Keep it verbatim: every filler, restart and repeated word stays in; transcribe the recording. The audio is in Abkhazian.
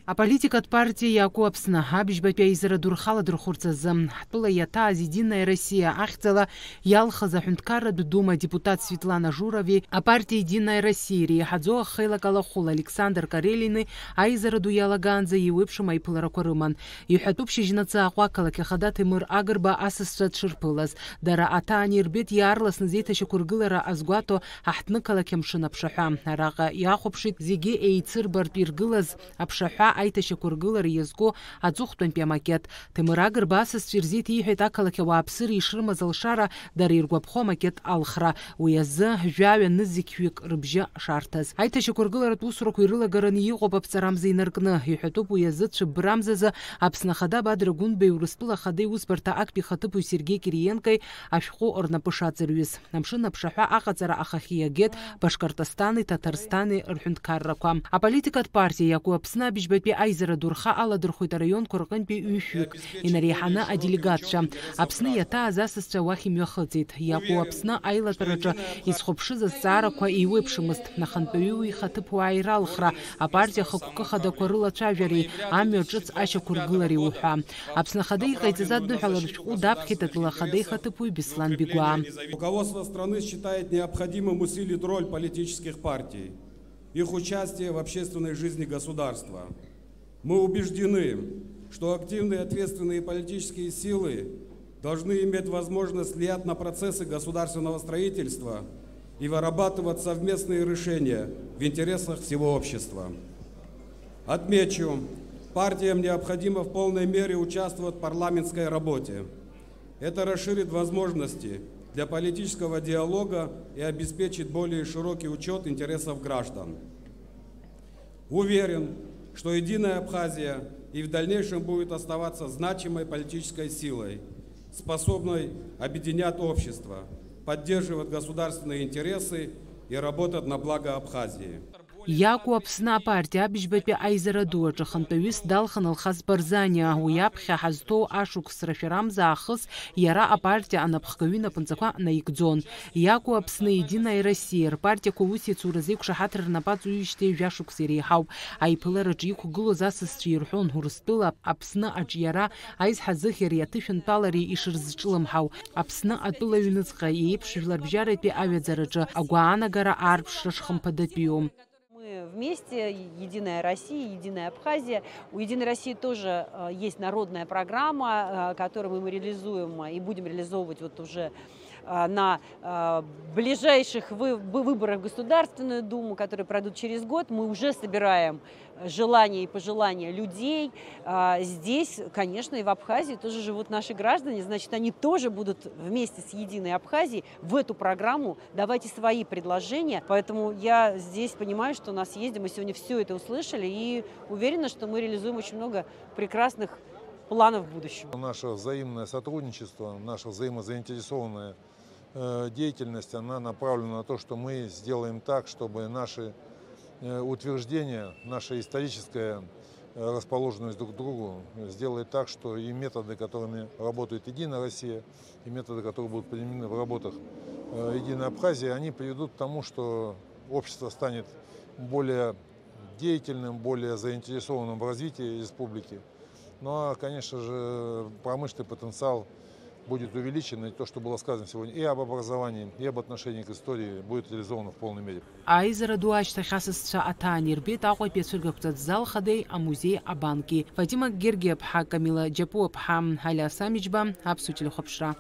Аполитикатә партиа Иаку Аԥсны абыжьбатәи аизара ду рхы аладырхәырц азы, ҳтәыла иаҭааз Единая Россия ахьӡала иалхыз аҳәынҭқарратә дума адепутат Светлана Журави апартиа Единая Россия иреиҳаӡоу ахеилак алахәыла Александр Карелини аизара ду иалагаанӡа еиуеиԥшым аиԥыларақәа рыман. Иҳәатәуп, шьыжьнаҵы Аҟәа ақалақь ахада Ҭемыр Агрба асасцәа дшырԥылаз. Дара аҭаан ирбеит иаарласны зеиҭашьақәыргылара азгәаҭо аҳҭнықалақь амшын аԥшаҳәа. Араҟа иахәаԥшит зегьы еицырбартә иргылаз аԥшаҳәа аиҭашьақәыргылара иазку аҵыхәтәантәи амакет. Ҭемыр Агрба асасцәа ирзеиҭеиҳәеит ақалақь ауааԥсыра ишрымаз алшара дара иргәаԥхо амакет алхра. Уи азы жәаҩа нызқьҩык рыбжьы шарҭаз. Аиҭашьақәыргыларатә усурақәа ирылагараны иҟоуп аԥҵарамза инаркны. Иҳәатәуп уи азы Цәыббрамзазы Аԥсны Ахада Бадра Гәынбеи Урыстәыла Ахада иусбарҭа актәи ихаҭыԥуаҩ Сергеи Кириенкои ашәҟәы рнапы шаҵарҩыз. Амшын аԥшаҳәа аҟаҵара ахахьы иагеит Башкортостани Ҭаҭарсҭани рҳәынҭқаррақәа. Аполитикатә партиа Иаку Аԥсны абыжьбатәи аизара ду рхы аладырхәит араионқәа рҟынтәи ҩышәҩык, инареиҳаны аделегатцәа. Аԥсны иаҭааз асасцәа уахь имҩахыҵит. Иаку Аԥсны аилатәараҿы изхәаԥшыз азҵаарақәа еиуеиԥшымызт, ахантәаҩы уи ихаҭыԥуаа иралхра, апартиа ахықәкы хадақәа рылацәажәареи амҩа ҿыц ашьақәыргылареи уҳәа. Аԥсны Ахада иҟаиҵаз адныҳәаларатә шәҟәы даԥхьеит атәыла ахада ихаҭыԥуаҩ Беслан Бигәаа. Руководство страны считает необходимым усилить роль политических партий, их участие в общественной жизни государства. Мы убеждены, что активные ответственные политические силы должны иметь возможность влиять на процессы государственного строительства и вырабатывать совместные решения в интересах всего общества. Отмечу, партиям необходимо в полной мере участвовать в парламентской работе. Это расширит возможности для политического диалога и обеспечит более широкий учет интересов граждан. Уверен, что Единая Абхазия и в дальнейшем будет оставаться значимой политической силой, способной объединять общество, поддерживать государственные интересы и работать на благо Абхазии. Иаку Аԥсны апартиа абыжьбатәи аизара ду аҿы хантәаҩыс далхын Алхас Барзаниа. Уи аԥхьа ҳазҭоу ашықәс рашәарамза аахыс иара апартиа анапхгаҩы инапынҵақәа наигӡон. Иаку Аԥсны, Единая Россия рпартиақәа ус иацуразы иқәшаҳаҭра рнапы аҵоуижьҭеи жәа шықәса иреиҳауп. Аиԥылараҿы иқәгылоз асасцәа ирҳәон Урыстәыла Аԥсны аҿиара, аизҳазыӷьареи аҭышәынтәалареи ишырзҿлымҳау, Аԥсны атәыла аҩныҵҟа еиԥш жәларбжьаратәи аҩаӡараҿы агәаанагара аарԥшра шхымԥадатәиу. Мы вместе, Единая Россия, Единая Абхазия. У Единой России тоже э, есть народная программа, э, которую мы реализуем э, и будем реализовывать вот уже э, на э, ближайших вы- вы- выборах в Государственную Думу, которые пройдут через год. Мы уже собираем э, желания и пожелания людей. А, Здесь, конечно, и в Абхазии тоже живут наши граждане, значит, они тоже будут вместе с Единой Абхазией в эту программу давайте свои предложения. Поэтому я здесь понимаю, что на съезде мы сегодня все это услышали и уверена, что мы реализуем очень много прекрасных планов в будущем. Наше взаимное сотрудничество, наша взаимозаинтересованная э, деятельность, она направлена на то, что мы сделаем так, чтобы наши э, утверждения, наше историческое э, расположенность друг к другу сделает так, что и методы, которыми работает Единая Россия, и методы, которые будут применены в работах э, Единой Абхазии, они приведут к тому, что общество станет более деятельным, более заинтересованным в развитии республики. Ну а, конечно же, промышленный потенциал будет увеличен, и то, что было сказано сегодня и об образовании, и об отношении к истории, будет реализовано в полной мере. Аизара ду ашьҭахь асасцәа аҭаан ирбеит Аҟәатәи ацәыргақәҵатә зал хадеи амузеи абанки. Фатима Гергиаԥҳа, Камила Џьапуаԥҳа, Алиас Амиџьба, Аԥсуа телехәаԥшра.